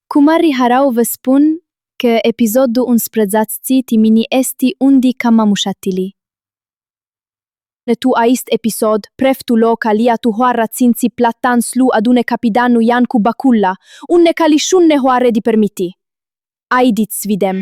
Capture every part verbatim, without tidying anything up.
Cu mari harauã vã spun cã episodlu unsprãdzatsi ti mini easti un di cama mushatili. Nã tu aist episod, preftu lo calia tu hoara tsintsi Platan s-lu adunã capidanlu Iancu Baculla, unã cali sh-unã hoarã di permiti. Aidits s-videm.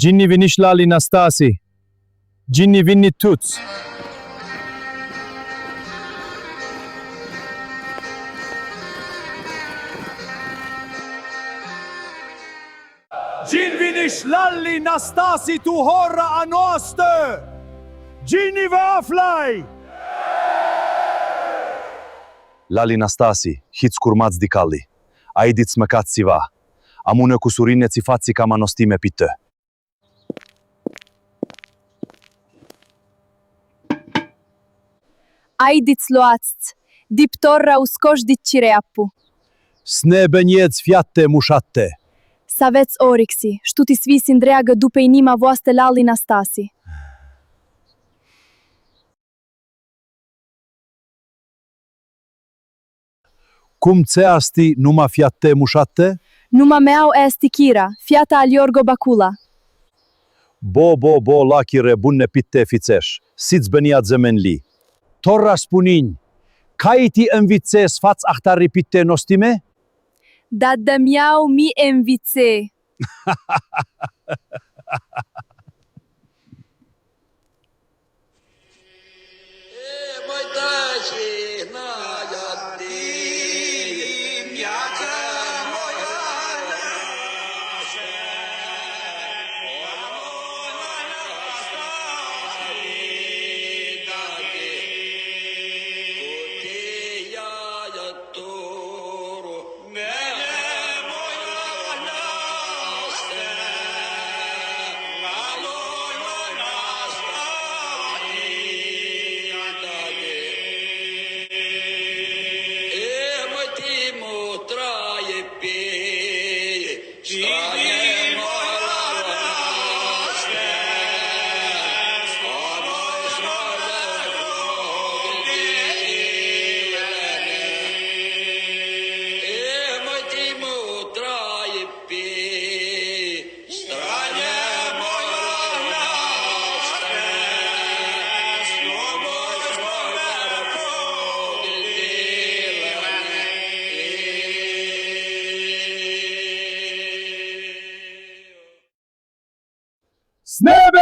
Ghini vinish, lali Nastasi. Ghini vinit tuts. Ghini vinish, lali Nastasi, tu hoara a noastã! Ghini vã aflai! Lali Nastasi, hits curmats di cali. Aidits s-mãcats tsiva. Am unã cusurinã tsi fatsi cama nostimã pi tã. Aidits s-loats, dip tora u scosh di cireappu. S-nã bãnedz, featã mushatã. S-avets orixi, sh-tu ti s-vii s-ndreagã dupã inima voastã, lali Nastasi. Cum tsã easti numa, featã mushatã? Numa mea easti Kira, feata al Iorgo Bacula. Bo, bo, bo, lachirã, bunã pi tã fitsesh, s-hits bãnedz, dzã-mã nli. Tora spuni-nj, cai ti nvitsã s-fats ahtari pi tã nostimã? Dada mea mi nvitsã.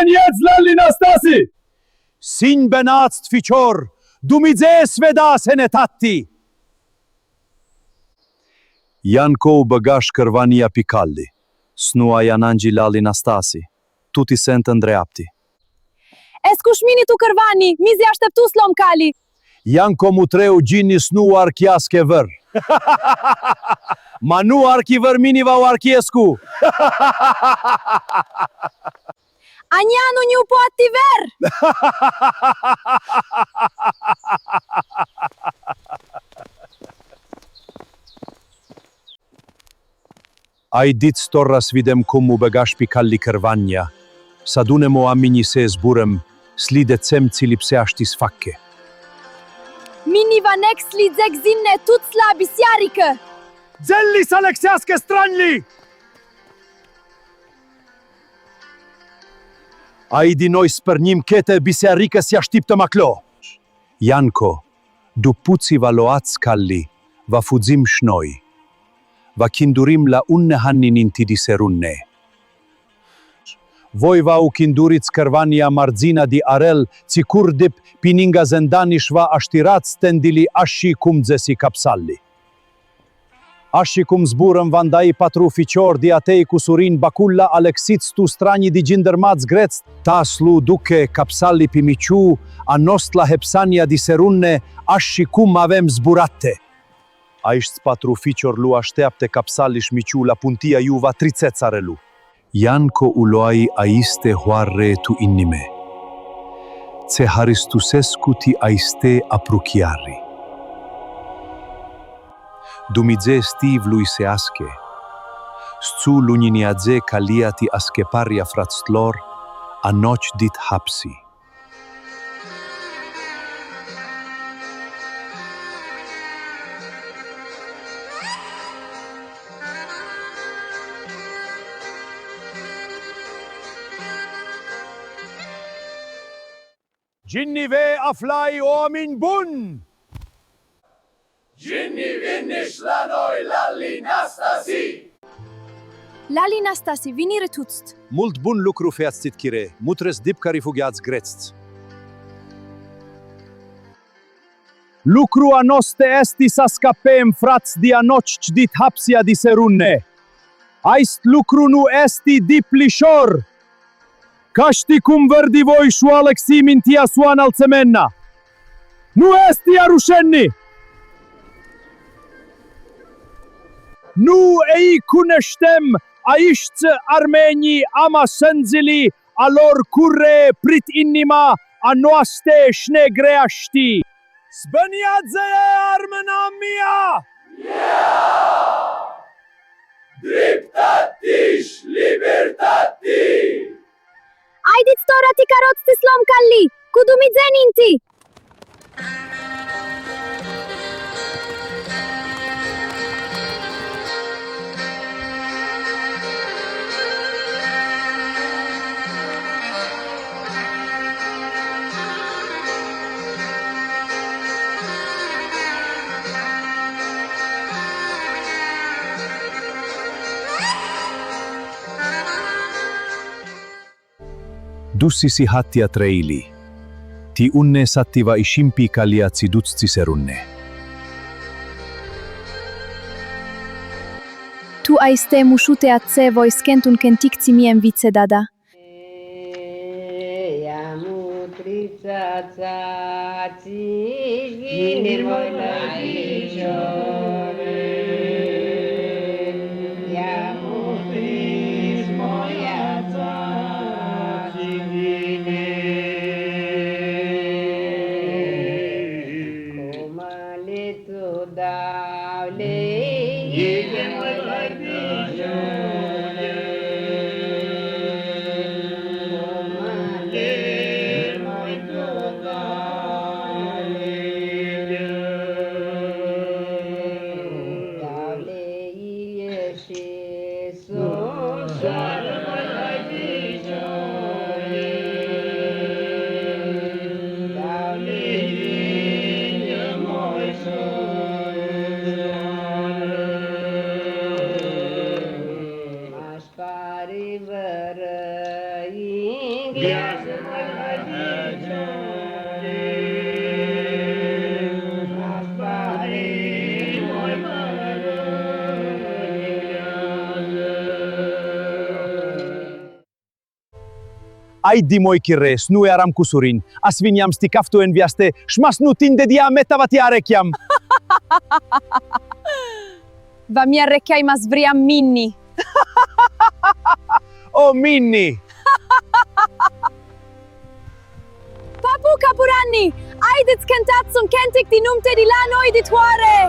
Njiedz, lali Nastasi! Sinj benats, ficior, Dumnidzã s-vã da sãnãtati! Ianco u bãga sh-cãrvania pi cali. S-nu ai ananghi, lali Nastasi, tuti sãntu ndreapti. Escu sh-mini tu cãrvani, mi s-ashteptu s-lom cali. Ianco mutreu ghini s-nu u archeascã vãr. Ma nu u archi vãr, mini va u archescu. A njia nu nj-u poati ver! Aidits tora s-videm cum u bãgash pi cali cãrvania, s-adunãm oaminjlji, s-zburãm, s-lji dzãtsem tsi lipseashti s-facã. Mini va neg s-lji dzãc s-yinã tuts la bisearicã. Dzã-lji s-alãxeascã stranjlji! Aidi noi s-pãrnjim cãtã bisearicã, s-lji ashtiptãm aclo. Ianco, dupu tsi va loats cali, va fudzim sh-noi. Va chindurim la unã hani ninti di Serunne. Voi va u chindurits cãrvania mardzina di Arel, tsi curdi pi ningã Zendani, sh-va ashtirats tendili ashi cum dzãsi capsali. Ashi cum zburãm, va ndai patru ficiori di atei cusurinj baculla, alãxits tu stranji di ghindãrmats grets, ta s-lu ducã capsali pi miciu a nostru la hepsania di Serunne, ashi cum avem zburatã. Aishti patru ficiori lu ashteaptã capsali sh-miciu la puntia iu va tritsets Arelu. Ianco u loai aistã hoarã tu inimã. Tsã haristusescu ti aistã apruchiari. Dumnidzã s-ti vluiseascã, s-tsã lunjinjadzã calia ti ascãpari a fratslor, a noci dit hapsi. Ghini vã aflai, oaminj buni! Ghini vinish la noi, lali Nastasi! Lali Nastasi, vinirã tuts. Multu bun lucru featsit, chire, mutrets dip cari fugheats grets. Lucru a nostu easti s-ascapem, frats, di a noci dit hapsia di Serunne. Aist lucru nu easti dip lishor. Cã shtii cum vãrdi voi sh-u alãxi mintia s-u analtsã menna. Nu easti arushenj! Nu lji cunushtem aishti armãnj, ama sãndzili a lor curri prit inima a noastã sh-nã greashti. S-bãneadzã armãnamia! Driptati sh-libertati! Aidits tora ti carots ti s-lom cali, cu Dumnidzã ninti! Dusi-si hati a treili. Ti unã sati va ishim pi calia tsi dutsi Serunne. Tu aistã mushuti atsea voi s-cãntu un cãntic tsi mi nvitsã dada. Aidi, moi chirre, s-nu earam cusurinj, a s-vinjam s-ti caftu enviaste, sh-ma s-nu tindedea a mea ta va ti arecheam. Va mi arecheai ma s-vream mini. O, mini! Papu, capuranj, aidits cãntats un cãntic di numtã di la noi di tu ari!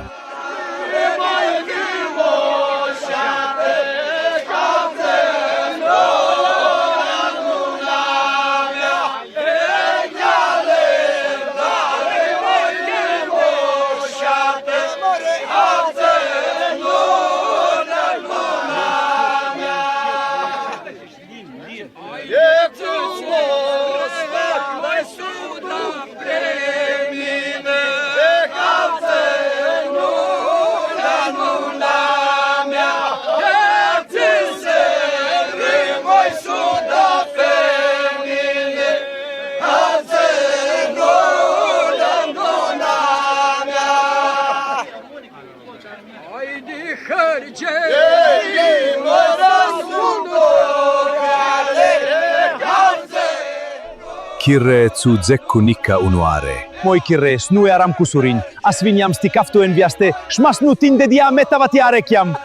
Chirre, tsu dzãc cu nica unã oarã. Moi chirre, s-nu earam cusurinj, a s-vinjam s-ti caftu enviaste, sh-ma s-nu tindedea a mea ta va ti arecheam.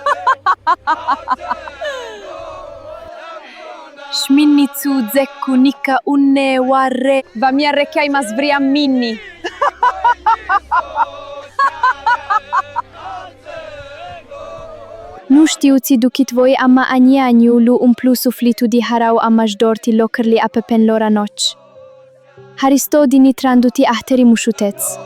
Sh-mini tsu dzãc cu nica unã oarã. Va mi arecheai ma s-vream mini. Nu shtiu tsi duchit voi, ama a njia anju lu umplu suflitlu di harauã, ama sh-dor ti locurli a pãpãnjlor a noshtri. Haristo di nitrandu ti ahtãri mushutets.